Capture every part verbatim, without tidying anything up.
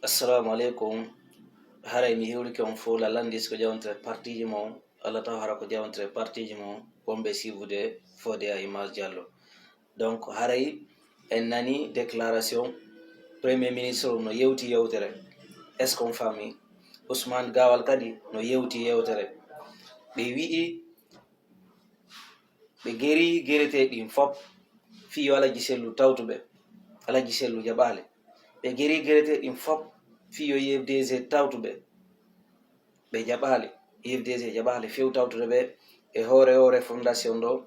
Assalamu aleykum. Haray mi hewrike on fof, la landis ko jawontere partiji mon. Allah taw hara ko jawontere partiji mon, wonɓe siibude fodde a image Diallo. Donc haray en nani déclaration premier ministre no yewti yewtere. Est-ce qu'on famille? Ousmane Gawal kadi no yewti yewtere. Ɓe wi'i ɓe geri gerete ɗin fop fii yo Alaji Sellu tawtuɓe. Alaji Sellu jaɓaali. Ɓe geri gerete ɗin fop fii yo U F D G tawtuɓe. Ɓe jaɓaali. U F D G jaɓaali few tawtude ɓe e hoore o refondation ɗo.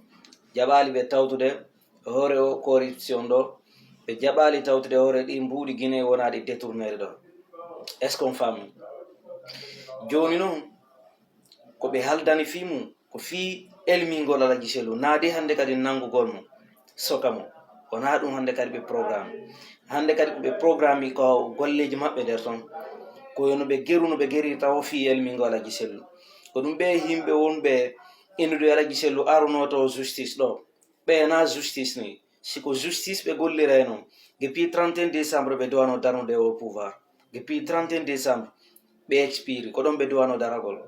Jaɓaali ɓe tawtude e hoore o corruption ɗo. Ɓe jaɓaali tawtude hoore ɗi mbuuɗi Guinée wonaaɗi détourneede ɗo. Est-ce qu'on famille? Jooni noon, ko ɓe haldani fii mum, ko fii elmingol Alaji Sellu, naa de hannde kadi nanngugol mo, soka mo. Wonaa ɗum hannde kadi ɓe programme. Hannde kadi ko ɓe programme ko golleeji maɓɓe nder toon. Ko no ɓe geru, no ɓe geri taw fii elmingol Alaji Sellu. Ko ɗum ɓe yimɓe wonɓe innude Alaji Sellu arunoo to justice ɗo. Ɓe na justice ni. Si ko justice ɓe gollirayno, depuis trente et un décembre ɓe duwano darnude o pouvoir. Depuis trente et un décembre ɓe expiri, ko ɗon ɓe duwano daragol.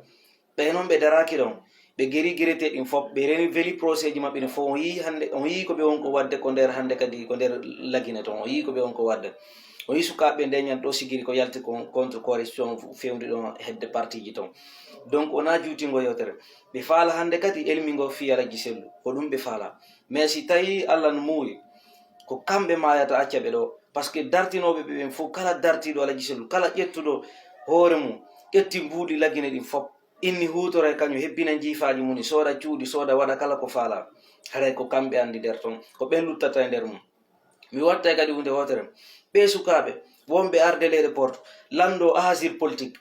Ɓe noon ɓe daraaki ɗon, ɓe geri gerete ɗin fof, ɓe reni veli procès ji maɓɓe ɗin fof. On yii hannde, on yii ko ɓe won ko waɗde ko nder hannde kadi ko nder Lagine toon. On yii ko ɓe won ko waɗde. On yii sukaaɓe nde ñan ɗo sigiri ko yalti kon contre corruption fewndi ɗon hedde partiji toon. Donc wonaa juutingo yewtere. Ɓe faala hannde kadi elmingo fii Alaji Sellu. Ko ɗum ɓe faala. Mais si tawi Allah no muuyi, ko kamɓe maayata acca ɓe ɗo. Parce que dartinooɓe ɓe ɓen fof, kala dartiiɗo Alaji Sellu, kala ƴettuɗo hoore mum, ƴetti mbuuɗi Lagine ɗin fof, inni huutore kañum hebbina njiifaaji mum, sooda cuuɗi, sooda waɗa kala ko faala. Haray ko kamɓe anndi nder toon, ko ɓen luttata e nder mum. Mi watta kadi huunde wootere. Ɓee sukaaɓe wonɓe arde leyɗe Porto, lanndo asile politique,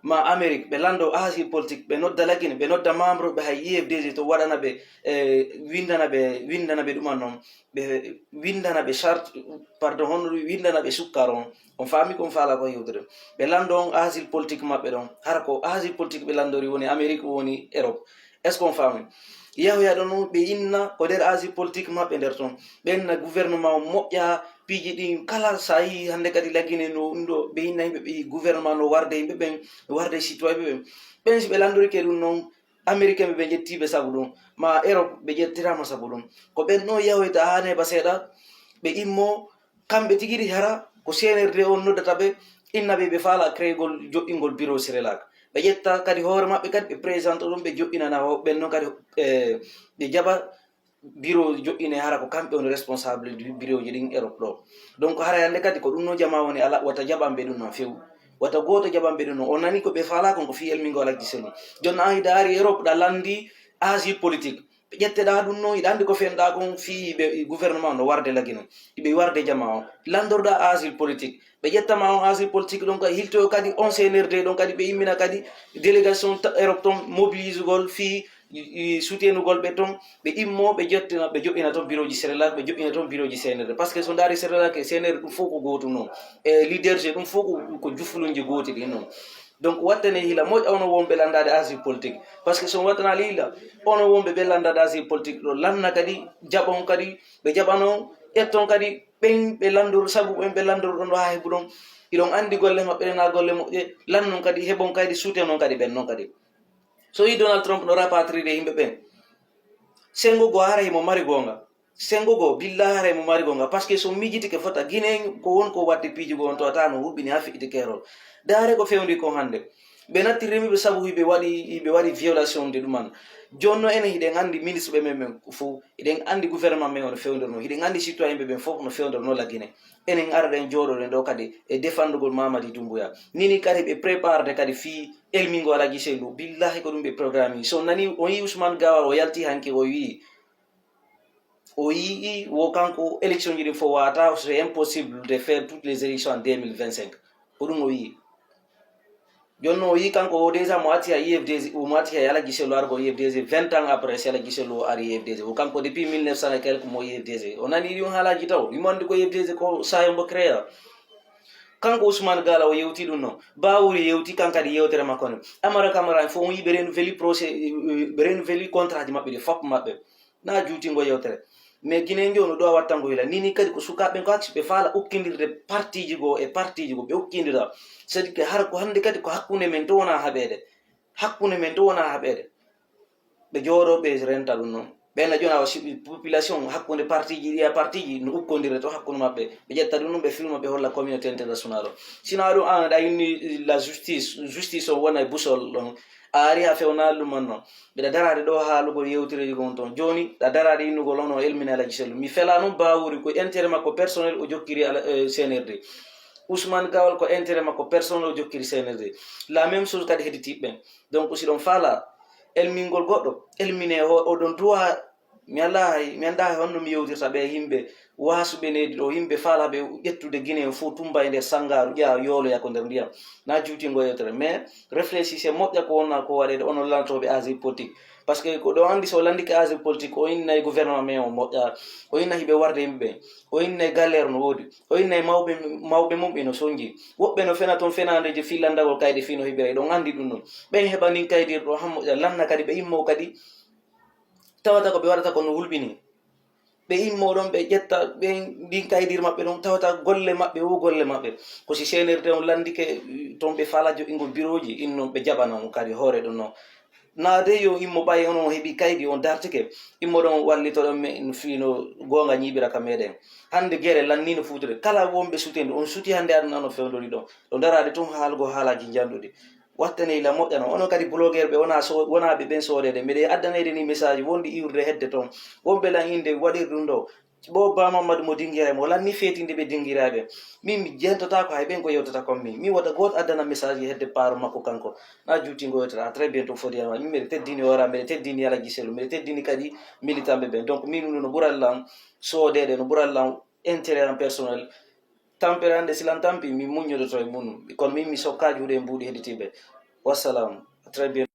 ma Amérique, ɓe lanndo asile politique, ɓe nodda Lagine, ɓe nodda membre ɓe hay U F D G to waɗana ɓe, eh, winndana ɓe, winndana ɓe ɗuman noon. Ɓe winndana ɓe charte, pardon, honno ɗum winndana ɓe sukkar on. On faami ko on faala ko yewtude. Ɓe lanndo on asile politique maɓɓe ɗon. Hara ko asile politique ɓe lanndori woni Amérique, woni Europe. Est-ce qu'on faami? Yahoya ɗo noon, ɓe inna ko nder asile politique maɓɓe nder toon. Ɓe inna gouvernement o moƴƴa piiji ɗin kala, so a yii hannde kadi Lagine no ɗum ɗo, ɓe inna yimɓe ɓe gouvernement no warde yimɓe ɓen, no warde citoyen ɓe ɓen. Ɓen si ɓe lanndorike ɗum noon, Américain ɓe, ɓe ƴettii ɓe sabu ɗum, ma Europe ɓe ƴettiraama sabu ɗum. Ko ɓen ɗon yahoyta haa neeɓa seeɗa, ɓe immo, kamɓe tigi ɗi hara ko C N R D on noddata ɓe, inna ɓe ɓe faala créegol joɗɗingol bureau Sirelak. Ɓe ƴetta kadi hoore maɓɓe kadi ɓe présente ɗum, ɓe joɗɗinana o, ɓen noon kadi, eh, ɓe jaɓa bureau joɗɗine, hara ko kamɓe woni responsable du bureau ji ɗin Europe ɗo. Donc hara hannde kadi ko ɗum noon jamaa woni ala, wata jaɓan ɓe ɗum noon few. Wata gooto jaɓan ɓe ɗum noon. On nani ko ɓe faala kon ko fii elmingol Alaji Sellu. Jooni an hiɗa ari Europe ɗa lanndi asile politique. Ɓe ƴetteɗaa ɗum noon, hiɗa anndi ko fenɗaa kon fii ɓe gouvernement no warde Lagine. Hiɓe warde jamaa o. Lanndorɗaa asile politique. Ɓe ƴetta ma on asile politique ɗon kadi, hiltoyo kadi on C N R D ɗon kadi, ɓe immina kadi délégation ta-, Europe ton mobilisugol fii, i, i, soutenugol ɓe ton, ɓe immo, ɓe jottina, ɓe joɗɗina ton bureau ji Sirelak, ɓe joɗɗina ton bureau ji C N R D. Parce que so ndaari Sirelak e C N R D ɗum fof ko gootum noon. E leader ji ɗum fof ko, ko jufulunji gooti ɗin noon. Donc wattane hila moƴƴa onon wonɓe lanndaade asile politique. Parce que so wattanaali hila, onon wonɓe ɓe lanndaade asile politique ɗo, lanna kadi, jaɓon kadi, ɓe jaɓanon, ƴetton kadi, ɓen ɓe lanndor-, sabu ɓen ɓe lanndorɗon ɗo haa heɓuɗon, iɗon anndi golle maɓɓe ɗen na golle moƴƴe, lannon kadi, heɓon kadi, suutenon kadi ɓen non kadi. So yi Donald Trump no rapatrier yimɓe ɓen, senngo goo hara himo mari goonga. Senngo goo, billahi hara himo mari goonga. Parce que so miijitike fota, Guinée ko won ko waɗde piiji goo on to ata no huɓɓini haa fiɗɗi keerol. Daare ko fewndi kon hannde. Ɓe natti remiɓe sabu hiɓe waɗi, hiɓe waɗi violation de ɗuman. Jooni no enen hiɗen anndi ministre ɓe men ɓen fof. Hiɗen anndi gouvernement men on fewndorno, hiɗen anndi citoyen ɓe ɓen fof no fewndorno la Guinée. Enen ara ɗen jooɗoɗen ɗo kadi e defandugol Mamadi Doumbouya. Nini kadi ɓe préparde kadi fii elmingo Alaji Sellu. Billahi ko ɗum ɓe programme. So on nani, on yii Ousmane Gawal o yalti hanki o wii, o yii wo kanko élection ji ɗin fof wata, c'est impossible de faire toutes les élections en deux mille vingt-cinq. Ko ɗum o yii. Jooni noon o yii kanko o déjà mo atti ha U F D G, mo atti ha Alaji Sellu argo U F D G, vingt ans après si Alaji Sellu o ari U F D G. O kanko depuis mille neuf cents et quelques mo U F D G. O nani ɗum haalaji taw. Imo anndi ko U F D G ko sayo mbo créa. Kanko Ousmane Gala o yewti ɗum noon. Bawuri yewti kan kadi yewtere makko ne. Amara Camara en fof on yii ɓe renouveli procès, ɓe renouveli contrat ji maɓɓe ɗi fop maɓɓe. Na juutingo yewtere. Mais Guinée njo no ɗo a wattango hila. Nini kadi ko sukaaɓe ko acci ɓe faala ukkindirde partiji goo e partiji goo ɓe ukkindira. C'est-à-dire que hara ko hannde kadi ko hakkunde men to wona haɓeede. Hakkunde men to wona haɓeede. Ɓe jooɗo ɓe renta ɗum noon. Ɓen a jona o siɓi population hakkunde partiji ɗi a partiji no ukkondire to hakkunde maɓɓe. Ɓe ƴetta ɗum ɗum ɓe filma ɓe holla communauté international o. Sina ɗum an ɗa inni la justice, justice o wona e busol ɗon. A ari a fewnali ɗum man noon. Mbiɗa daraade ɗo haalugol yewtereji gon toon. Jooni ɗa daraade innugol on o elmini Alaji Sellu. Mi fela noon Bawuri ko intérêt makko personnel o jokkiri ala, eh, C N R D. Ousmane Gawal ko intérêt makko personnel o jokkiri C N R D. La même chose kadi hedditiiɓe ɓen. Donc si ɗon faala elmingol goɗɗo, elmine o, oɗon duwa mi alaa hay, mi anndaa hay honno mi yewtirta ɓe yimɓe waasuɓe needi ɗo, yimɓe faalaaɓe ƴettude Guinée en fof tumba e nder sangaaru, ƴaa yooloya ko nder ndiyam. Na juutingo yewtere, mais réfléchissez moƴƴa ko wonnaa ko waɗeede onon lannotooɓe asile politique. Parce que ko ɗo anndi so lanndike asile politique, o innay gouvernement men o moƴƴa, o inna hiɓe warde yimɓe ɓen, o innay galère no woodi, o innay mawɓe, mawɓe mum ino sonji. Woɓɓe no fena toon fenaandeeji fii lanndagol kaydi fii no hiɓira, eɗon anndi ɗum ɗum. Ɓen heɓa ndin kaydi ɗo han moƴƴa, lanna kadi ɓe immoo kadi tawata ko ɓe waɗata ko no hulɓini. Ɓe immoo ɗon, ɓe ƴetta ɓen ndin kaydir maɓɓe ɗon, tawata golle maɓɓe wo golle maɓɓe. Ko si C N R D on lanndike, toon ɓe faalaa joɗɗingol birooji, ɗin non ɓe jaɓana on kadi hoore ɗum non. Naa dey yo immo ɓay onon heɓi kaydi, on dartike, immo ɗon wallito ɗon men fii no goonga ñiiɓira ka meɗen. Hannde gere lanniino fuutude. Kala wonɓe suteende, on suti hannde aduna no fewndori ɗon. Ɗo daraade tun haalgo haalaaji njanɗuɗi. Wattanee la moƴƴa non. Onon kadi blogueur ɓe wona so-, wonaaɓe ɓen soodeede. Mbeɗe addaneede ni message wonɗi iwrude hedde toon. Wonɓe lan innde waɗir ɗum ɗo. Ɓo Ba Mamadou mo Dingira mo lanni feetinde ɓe Dingiraaɓe. Min mi jentotaako hay ɓen ko yewtata kon min. Mi wota gooto addana message hedde paaro makko kanko. Na juutingo yewtere. À très bientôt, Fodiyama. Min mbeɗe teddini Ora, mbeɗe teddini Alaji Sellu, mbeɗe teddini kadi militanɓe ɓen. Donc min ɗum no ɓural lan soodeede, no ɓural lan intérêt an personnel. Tampere hannde si lan tampi, mi muññodoto e mum. Kono min mi sokka juuɗe e mbuuɗi hedditiiɓe. Wassalam. À très bientôt.